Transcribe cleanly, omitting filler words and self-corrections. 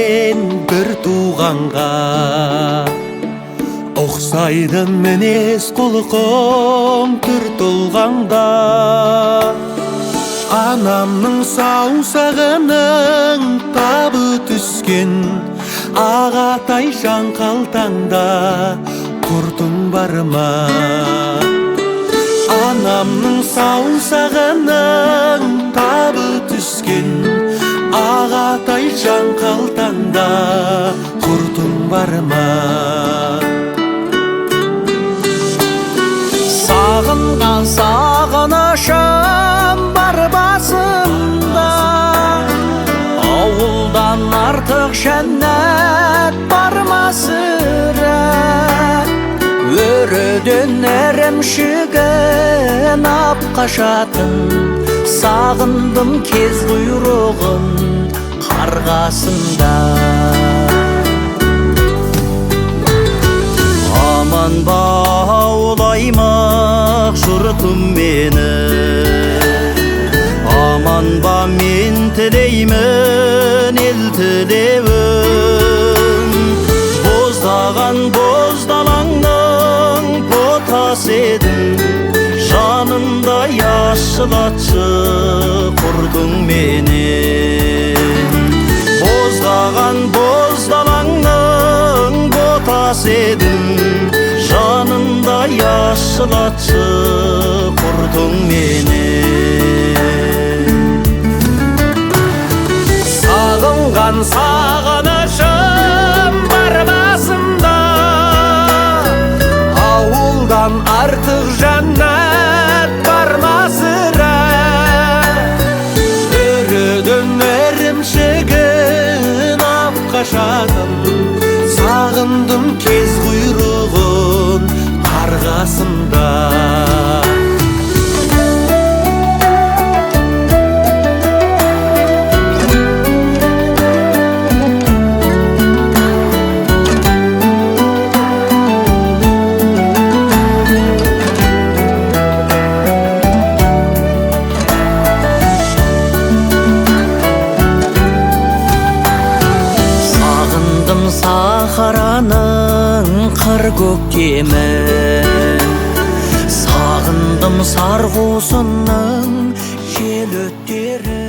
Сен бір туғанға ұқсайды мінез құлқың түр тұлғаңда. Анамның саусағының табы түскен ағатай жан қалтаңда құртың бар ма? Анамның саусағының табы түскен ағатай жан қалтаңда құртың бар ма? Сағынған сағынышым бар басымда, ауылдан артық жәннат бар ма сірә? Өріден ірімшігін ап қашатын, сағындым кез құйрығын қарғасында. Аман ба ауыл аймақ жұртым мені, аман ба мен тілеймін ел тілеуін. Боздаған боз далаңның ботасы едің, жанымдай ашылатшы құрдың менен. Боздаған боз далаңның ботасы едің, жанымдай ашылатшы құрдың менен. Сағынған сағынышым бар басымда, ауылдан артық жәннат бар ма сірә? Өріден ірімшігін ап қашатын, сағындым кез құйрығын қарғасында. Сағындым сахараның қыр көктемін, сағындым сарғусынның жел өттерін.